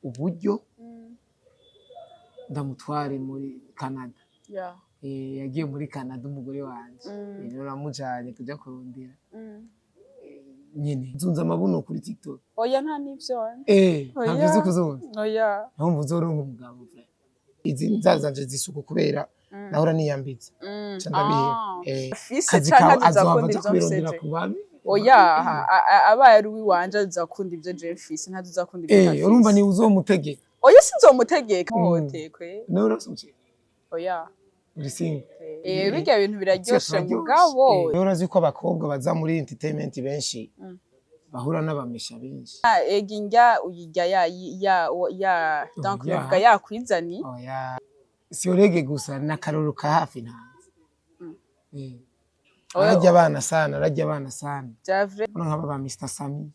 Uburyo ndamutware muri Canada. Yagiye muri Canada umugore wanje. Rero namujanye kuja kurondera nyene nzunze amabuno kuri TikTok. Oya, nta n'ivyo. Oya. Ntabwo uzi kuzunza. Oya. Ntumva uzoronka umugabo vrai. Izi nzara zanje zisuku kubera nahora niyambitse, ca ndabiheba. Ah. Fise Kazi canke kawe azoza azohava akunda aja ivyo kubirondera mfise. ku babi. Oya, abaye ari uwiwanje azoza akunda ivyo je mfise, ntazoza akunda ivyo ntafise. Urumva ni uzomutegeka. Oya, sinzomutegeka, hohotekwe. Nawe urafise umuceri? Oya. Uri single? Birya bintu biraryoshe mugabo. Rero urazi ko abakobwa baza muri entertainment benshi bahura n'abamesha benshi. Ah, ega indya uyirya ya ya ya donc Oya. novuga yakwizani. Oya, si urege gusa n'akaroro ka hafi ntanze. Oya. Ararya abana sana, ararya abana sana. Vya vrai. Urabona nk'aba ba Mr Sami,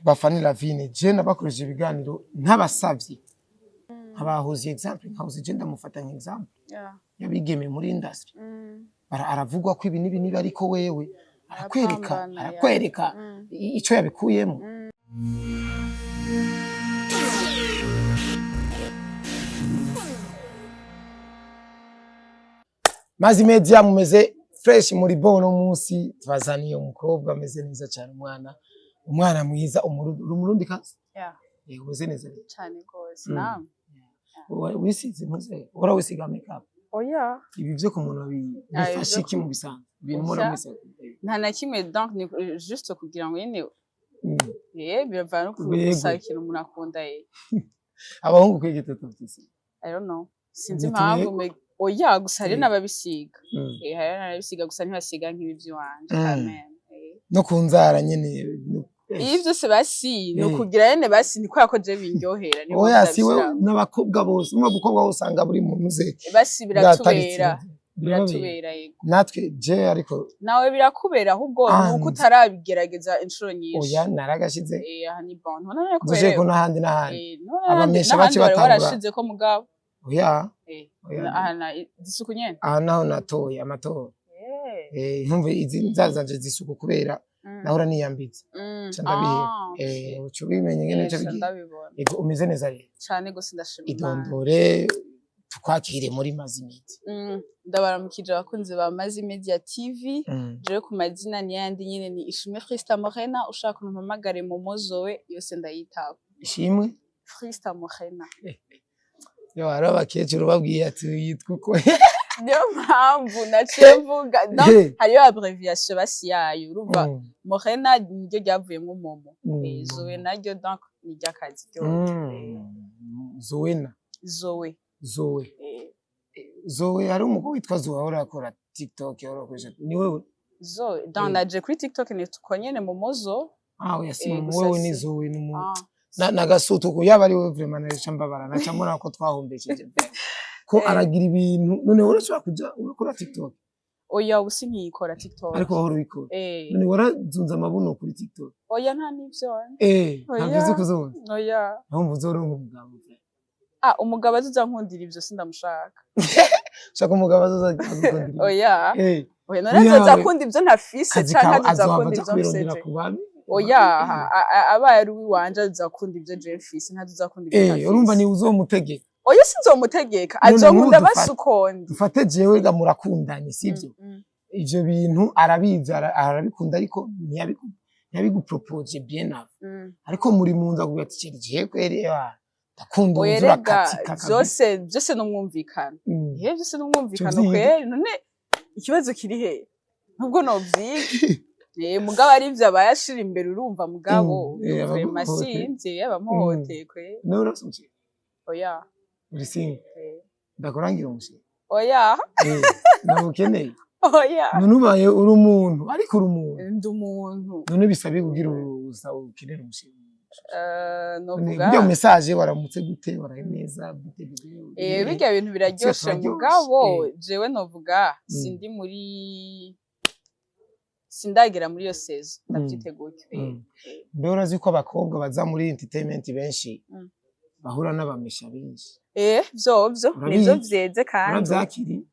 bafani Lavine, je nabakoresha ibiganiro ntabasavye, nkabahuza example, nkahuza je ndamufata nka example yabigeme muri industry. Aravugwa ko ibi n'ibi nibi, ariko wewe arakwereka, Arapambana, ya. arakwereka ico yabikuyemo. Mazi Media, mumeze fresh muri bono munsi tubazaniye umukobwa ameze neza cyane, umwana mwiza, umurundi kazi. Yeah. Umeze neza rero. Cane gose. Naam. Wisize ntuze uhora wisiga makeup? Oya. Ibi vyo ku muntu Ah, bifasha ivyo iki mu bisanzwe ibintu muhora Oya. mwisiga? Nta na kimwe, donc ni juste kugira ngo nyene biravana no Yego. gusaba ikintu umuntu akunda. Abahungu kwiga tutavyize. I don't know, sinzi Ntituye- impamvu oya, gusa hari n'ababisiga. Hari n'ababisiga, gusa ntibasiga nk'ibi vy'iwanje quand même. No ku nzara nyene Ibi vyose basi ni ukugira nyene, basi ni kubera ko je bindyohera, niyo Oya, mpamvu si wewe, ndabishiramo. n'abakobwa bose, umwe mukobwa wose usanga buri muntu uze Basi bwataritse. biratubera. Birababera. Biratubera, yego. Natwe je ariko Nawe birakubera, ahubwo Ah, ni uko utarabigerageza inshuro nyinshi. Oya, naragashize. Aha ni bon, ntubona Nzuje ko nakuberewe. n'ahandi n'ahandi. Abamesha Abamesha bace n'ahandi wari batangura. warashize ko mugabo. Oya. Oya. Aha na zisuku nyene. Aha naho natoye amatora. Ntumva izi nzara zanje zisuku kubera nahora niyambitse, ca ndabiheba. Uca ubimenye ngene Sha bica bigira. Ndabibona. Ego, umeze neza rero. Cane gose, ndashima Imana. Idondore tukwakire muri Mazi Media. Ndabaramukije abakunzi ba Mazi Media TV. Jewe ku mazina ni yandi nyene, ni Ishimwe Frista Morena. Ushaka umpamagare Momo Zoe, yose ndayitaba. Ishimwe Frista Morena. Yo, hari abakecuru babwiye ati yitwa uko. Niyo mpamvu naciye mvuga donc hariyo abbreviation basi yayo, urumva. Morena niryo ryavuyemwo Momo. Zoe naryo donc ni iry'akazi ryo. Zoena. Zoe. Zoe. Zoe, hari umugabo witwa Zoe ahora akora TikTok, ahora akoresha, ni wewe? Zoe donc naje kuri TikTok nitwa nyene Momozo. Ah, oya, si Gusa wewe ni Zoe ni mu Ah. na nagasutuku yaba ari wewe vraiment naca mbabara, naca mbona ko twahombesheje ko aragira ibintu. None urashobora kuja urakora TikTok? Oya, ubu sinkiyikora TikTok. Ariko wahora ubikora? Eh. None warazunze amabuno kuri TikTok? Oya, nta n'ivyo. Oya. Ntabwo uzi kuzunza. Oya. Ntumva uzoronka umugabo. Ah, umugabo azoza nkundira ivyo sindamushaka. Shaka umugabo azoza agukundira ibyo. Oya. Oya, none Oya, azoza akunda ivyo ntafise kazi canke kawe azoza azohava akunda aja ivyo kubirondera mfise? ku babi. Oya, abaye ari uwiwanje azoza akunda ivyo je mfise, ntazoza akunda ivyo ntafise. Urumva ni uzomutegeka. Oya, sinzomutegeka. None Azonkunda nk'ubu basi ukondi. Dufate jewe ga murakundanye, sivyo? Ivyo bintu arabizi, arabikunda, ariko ntiyabigupropose bien avant, ariko muri mu nzu akubwira ati: "Chéri, jewe kweri ewa ndakunda Oya, uza rega urakatika kabisa." vyose vyose n'umwumvikano. Vyose n'umwumvikano. Tuvyiga. Kweri, none ikibazo kiri he nubwo novyiga? Mugabo ari ivyo aba yashira imbere, urumva, mugabo vraiment abamuhohoteye. sinzi abamuhohoteye kweri. Nawe urafise umuchéri? Oya. Uri single? Eh. Ndakurangira umuchéri? Oya. Nabukeneye? Oya. None ubaye uri umuntu, ariko uri umuntu. Ndi umuntu. None bisaba kugira uza ukenera umuchéri? Novuga Burya message waramutse gute, waraye neza gute, bébé? Birya bintu biraryoshe. Turaryoshe. Mugabo jewe novuga sindi muri, sindagera muri iyo saison, ndavyite gutyo. Mbe urazi ko abakobwa baza muri entertainment benshi bahura n'abamesha benshi? Vyovyo Urabizi? nivyo vyeze kandi. Uravyakiriye?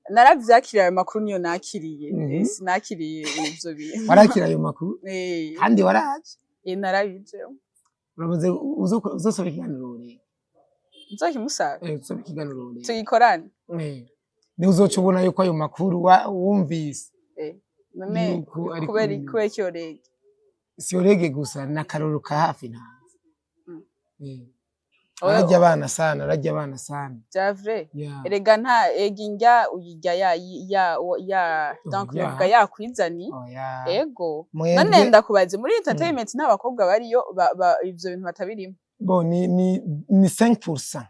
Naravyakiriye, ayo makuru niyo nakiriye. Sinakiriye ivyo bintu. Warakira ayo makuru? Eh. Kandi waraje? Narabijemo. Urabuze uzosaba ikiganiro urebe. Nzokimusaba? Eh, uzosaba ikiganiro urebe. Tugikorane. Eh, niho uzoca ubona yuko ayo makuru wumvise None yuko ari kubera kuri kubera iki Orege? Si Orege gusa, n'akarorero ka hafi ntanze. Oya, Ararya abana sana, ararya abana sana. Vya vrai. Yeah. Erega nta ega indya uyirya ya ya ya, donc Oya. novuga yakwizani. Oya. Ego. Mwebwe None ndakubaze, muri entertainment nta bakobwa bariyo ivyo bintu batabirimo? Bo ni 5%.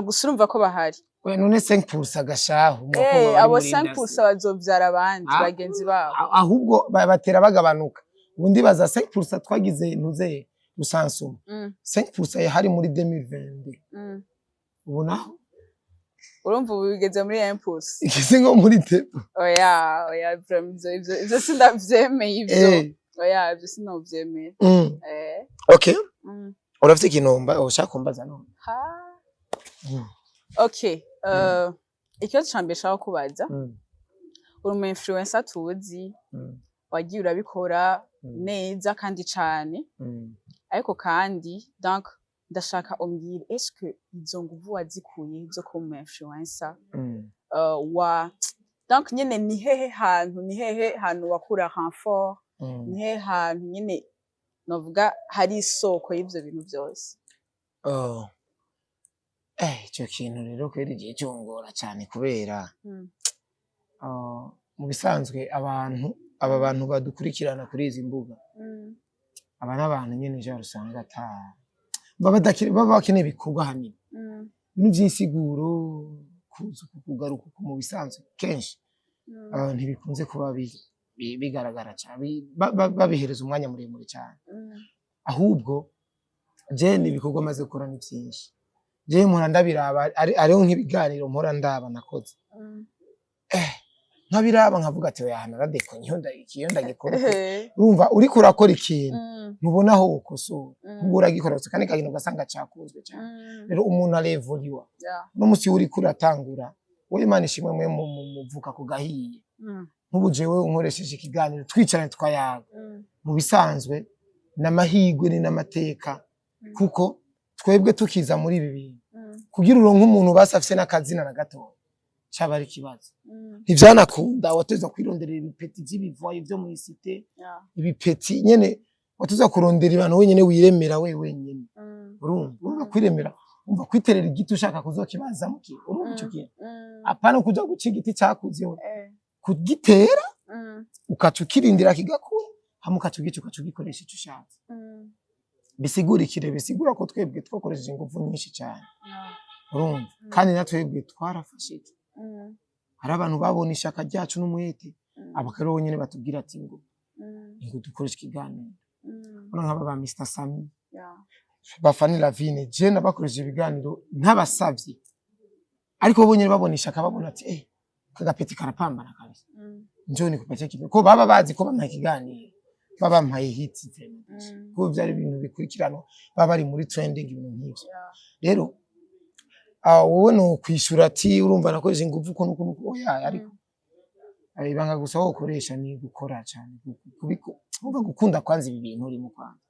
Gusa urumva ko bahari. Oya, none 5% gashahu mu bakobwa bari Abo muri 5% industry. bazovyara abandi Ah. bagenzi babo. Ahubwo batera bagabanuka. Ubundi baza 5% twagize ntuze recensement. 5% yahari muri 2022. Ubu naho Urumva ubu bigeze muri 1%. igeze nko muri tepo. Oya, oya, vraiment ivyo sindavyemeye ivyo. Oya, ivyo sinovyemera. Okay. Urafite ikintu ushaka kumbaza none? Ha. Okay. Ikibazo ca mbere nshaka kubaza, uri umu influencer tuzi, wagiye urabikora neza kandi cane, ariko kandi donc ndashaka umbwire, est-ce que izo nguvu wazikuye zo kuba umu influencer? Wa donc nyene ni hehe hantu wakura renfort? Ni hehe hantu nyene novuga hari isoko y'ivyo bintu vyose? Oh. Ico kintu rero kweri igihe cyongora cyane kubera mu bisanzwe abantu, aba bantu badukurikirana kuri izi mbuga, aba n'abantu nyene genre usanga ata baba bakeneye ibikorwa hanini, ibintu vy'insiguro, kuza uku, kugaruka uku. Mu bisanzwe kenshi abantu ntibikunze kuba bigaragara cyane, babihereza umwanya muremure cyane. Ahubwo je ni ibikorwa maze gukora ni byinshi, je mpora ndabiraba, ariho nk'ibiganiro mpora ndaba nakoze, nkabiraba nkavuga ati: "Oya, naradekonye, iyo ndagikora uko." Urumva uriko urakora ikintu, ntubona aho ukosora, ubwo uragikora gusa kandi kagintu ugasanga cakunzwe cyane. Rero umuntu arevuriwa. Uno musi uriko uratangura, wowe Imana ishimwe, mwe muvuka ku gahiye. Nk'ubu jewe unkoresheje ikiganiro twicaranye twayaga, mu bisanzwe n'amahirwe ni n'amateka, kuko twebwe tukiza muri ibi bintu, kugira uronke umuntu basi afise n'akazina na gatoya caba ari ikibazo. Ntivyanakunda, wateza kwironderera ibipeti vy'ibivoye vyo mw'isite, ibipeti nyene wateza kurondera abantu wenyene wiremera we wenyene. Urumva kwiremera, umva kwiterera igiti ushaka kuzokibazamo kintu, urumva ico kintu? Apana kuja guca igiti cakuzeho, kugitera, ukaca ukirindira kigakura, hama ukaca ugica, ukaca ugikoresha ico ushatse. Bisigura ikire, bisigura ko twebwe twakoresheje ingufu nyinshi cyane. Urumva, kandi na twebwe twarafashije. Hari abantu babona ishaka ryacu n'umwete, abakuru bonyene batubwira ati ngo ngo dukoreshe ikiganiro. Urabona nk'aba ba Mr Sami, ba Fanny Lavine, je nabakoresheje ibiganiro ntabasavye, ariko bo nyene babona ishaka, babona ati: "Eh, kagapeti karapambana kabisa, njoo nikupatie kidogo." Ko baba bazi ko bampaye ikiganiro, baba bampaye hit vraiment, kuko vyari ibintu bikurikiranwa, baba bari muri trending, ibintu nk'ivyo. Rero wowe no kwishura ati urumva nakoresha ingufu ko nuko nuko, oya, ariko ibanga gusa wo ukoresha ni gukora cyane, urumva gukunda kwanza ibi bintu urimo kwanza.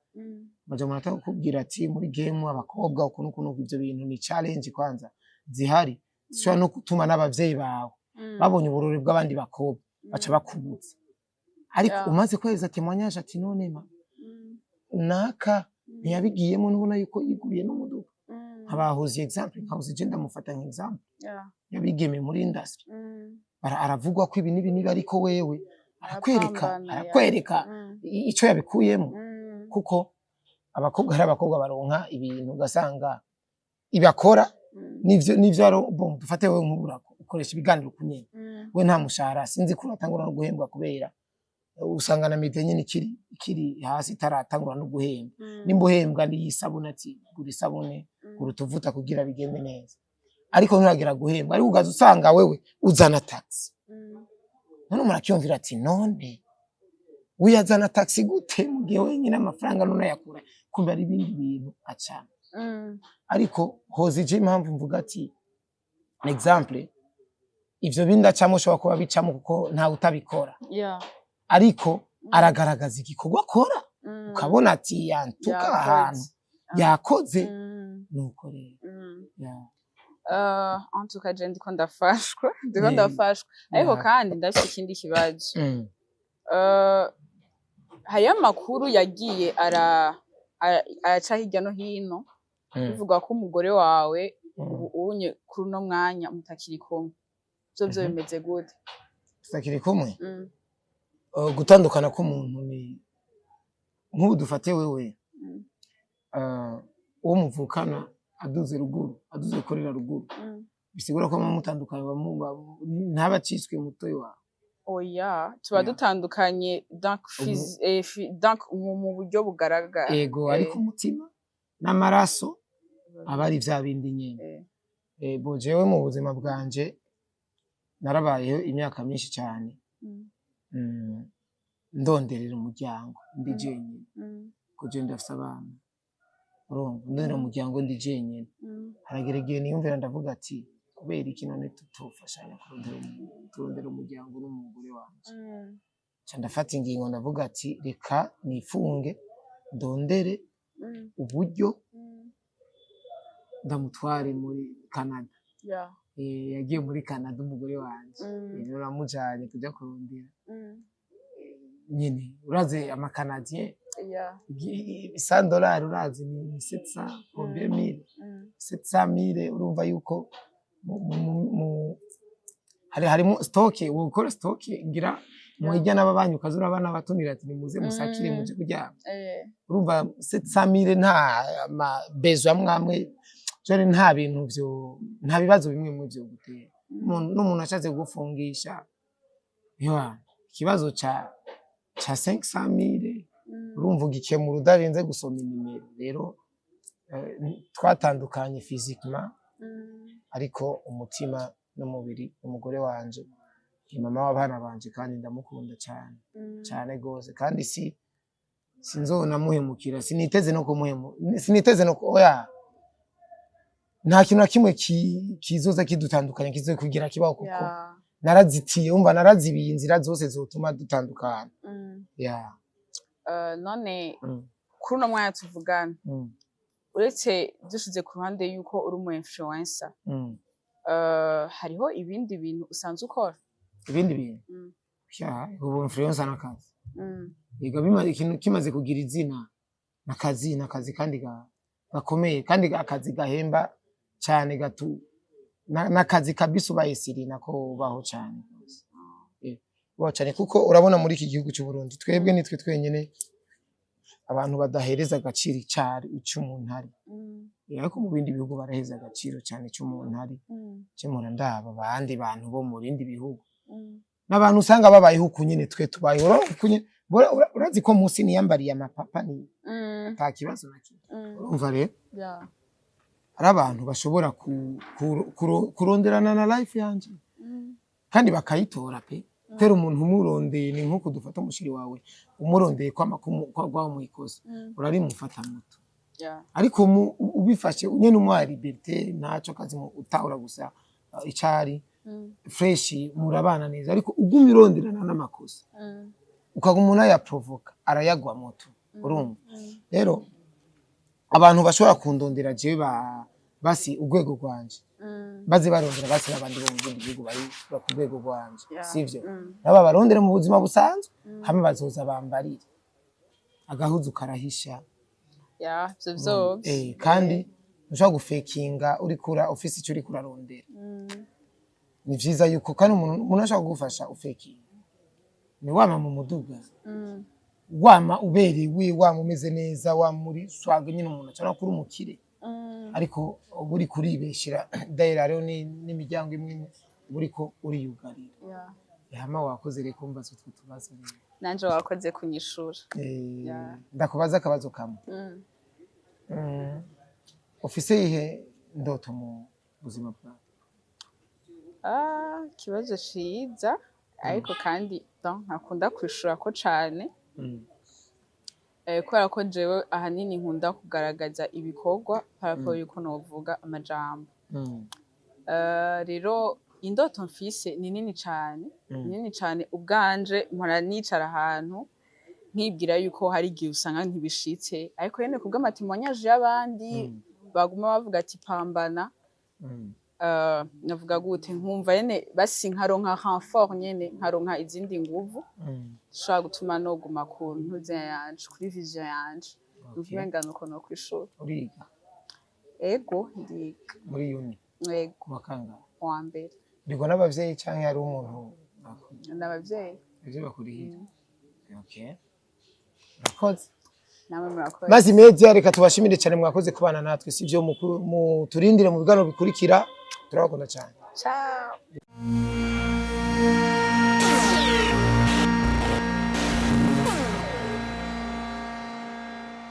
Baja umuntu atakubwira ati muri game abakobwa uku nuku nuku, ivyo bintu ni challenge kwanza zihari zishobora no gutuma n'abavyeyi bawe babonye uburori bw'abandi bakobwa baca bakubutsa. Ariko umaze kweza témoignage ati: "None ma naka ntiyabigiyemo, nubona yuko yiguriye n'umuduga." Nkabahuza example, nkahuza je ndamufata nka example yabigeme muri industry. Aravugwa ko ibi n'ibi n'ibi, ariko wewe arakwereka, Arapambana, yeah. arakwereka ico yabikuyemo. Kuko abakobwa, hari abakobwa baronka ibintu ugasanga ibakora nivyo bon, dufate wewe nk'ubura ukoresha ibiganiro kunyene, we nta mushahara, sinzi ko uratangura no guhembwa, kubera usanga na media nyene ikiri hasi, itaratangura no guhemba. Nimba uhembwa ni isabune, ati gura isabune, gura utuvuta kugira bigende neza, ariko nturagera guhembwa, ariko ugaza usanga wewe uzana taxi. None umuntu akiyumvira ati: "None uyazana taxi gute mu gihe wenyine amafaranga none ayakura?" Kumbe ari ibindi bintu acana. Ariko hoza ije impamvu mvuga ati exemple, ivyo bindi acamo ushobora kuba bicamo kuko ntawe utabikora, ariko aragaragaza igikorwa akora, ukabona ati yantuka Yakoze. ahantu. Yakoze nuko rero. Yeah. En tout cas, je ndiko ndafashwa, ndiko ndafashwa, ariko kandi ndafite ikindi kibazo. Hariyo amakuru yagiye araca hirya no hino, bivuga ko umugore wawe ubu unye kuri uno mwanya mutakiri kumwe. Vyo bimeze gute? Tutakiri kumwe? Mm. Gutandukana k'umuntu ni nk'ubu dufate wewe, uwo muvukana aduze ruguru, aduze gukorera ruguru, bisigura ko muba mutandukanye, ntabacitswe mutoyi wawe? Oya, tuba dutandukanye donc donc mu buryo bugaragara. Ego, ariko umutima n'amaraso aba ari vya bindi nyene. Bo jewe mu buzima bwanje narabayeho imyaka myinshi cyane, ndonderera umuryango ndi jenyine, ko je ndafise abana, urumva, ndondera umuryango ndi jenyine. Haragera igihe niyumvira, ndavuga ati: "Kubera iki none tutofashanya kurondera umuryango n'umugore wanje?" Nca ndafata ingingo, ndavuga ati: "Reka nifunge, ndondere uburyo, ndamutware muri Canada." Yagiye muri Canada umugore wanje. Rero namujanye kuja kurondera nyene, urazi ama canadien, $100 urazi ni 700 combien mille, 700 mille. Urumva yuko hari harimo stock, ukora stock ngira muhijya n'ababanyi, ukaza urabana batumira ati: "Nimuze musakire, muje kuryama." Urumva 700 mille nta ma bezo amwe amwe jore, nta bintu vyo, nta bibazo bimwe bimwe vyo gutera. N'umuntu ashatse kugufungisha, yoa ikibazo ca 500 mille, urumva ugikemura udarinze gusoma inimero. Rero twatandukanye physiquement, ariko umutima n'umubiri, umugore wanje ni mama w'abana banje, kandi ndamukunda cyane, cyane gose, kandi si sinzonamuhemukira, siniteze no kumuhemu, siniteze no oya, nta kintu na kimwe kizoza kidutandukanya kizoza kugira kibaho, kuko narazitiye, umva, narazibiye inzira zose zotuma dutandukana. Yeah. None kuri uno mwanya tuvugana, uretse dushize ku ruhande yuko uri umu influencer, hariho ibindi bintu usanzwe ukora? Ibindi bintu? Ya, ubu influencer n'akazi. Yego, bimaze ikintu kimaze kugira izina, n'akazi kandi gakomeye, kandi akazi gahemba cyane, gatu n'akazi kabisa, ubaye siri nako ubaho cyane rwose. Ubaho cyane, kuko urabona muri iki gihugu cy'u Burundi twebwe nitwe twenyene abantu badahereza agaciro icari icy'umuntu ari. Ariko mu bindi bihugu baraheza agaciro cyane cy'umuntu ari. Cemura ndaba abandi bantu bo mu bindi bihugu, n'abantu usanga babayeho uku nyene twe tubayeho. Urabona uku nyene, urazi ko munsi niyambariye amapapa ni nta kibazo na kimwe. Urumva rero, ari abantu bashobora kuronderana na life yanje, kandi bakayitora pe. Kubera umuntu umurondeye ni nkuko dufata umushiri wawe, umurondeye kwama kwa mwikosa, urarimufata muto. Ariko ubifashe nyene, umuha liberté, ntaco kazi, utahura gusa icari fresh, murabana neza. Ariko ugumye uronderana n'amakosa, ukaguma unayaprovoka, arayagwa moto. Urumva rero, abantu bashobora kundondera jewe basi urwego rwanje, baze barondera basi n'abandi bo mu bindi bihugu bari ku rwego rwanje, sivyo? Nabo barondera mu buzima busanzwe, hamwe bazoza bambarire agahuzu karahisha. Yeah, ivyo vyovyo. Kandi ntushobora gufekinga uriko ufise icyo uriko urarondera. Ni vyiza yuko kandi umuntu ashobora kugufasha ufekinga, ni wama mu muduga, wama uberewe, wama umeze neza, wama muri swag nyine, umuntu ashobora kuba umukire, ariko uba uriko uribeshera. Dayira hariho n'imiryango imwe imwe uba uriko uriyugarira. Hama wakoze rero kumbaza utwo tubazo rero. Nanje wakoze kunyishura. Ndakubaza akabazo kamwe. Ufise ihe ndoto mu buzima bwawe? Ah, ikibazo ciza, ariko kandi donc ntakunda kwishura ko cane, kubera ko jewe ahanini nkunda kugaragaza ibikorwa par rapport yuko novuga amajambo. Rero indoto mfise ni nini cane, ni nini cane. Ubwanje mpora nicara ahantu Nkibwira yuko hari igihe usanga ntibishitse, ariko nyene kubw'ama témoignages y'abandi baguma bavuga ati pambana, navuga gute, nkumva nyene basi nkaronka renfort nyene, nkaronka izindi nguvu zishobora gutuma noguma ku ntuze yanje, kuri vision yanje. Numva umenga nuko no kwishura. Uriga? Ego, ndiga. Muri uni? Ego. Ku wa kangahe? Wa mbere. Urigwa n'abavyeyi canke hari umuntu? N'abavyeyi. Ivyo bakurihira? Okay, murakoze. Namwe murakoze. Mazi Media, reka tubashimire cyane, mwakoze kubana natwe, sivyo? Muturindire mu biganiro bikurikira, turabakunda cyane. Ciao.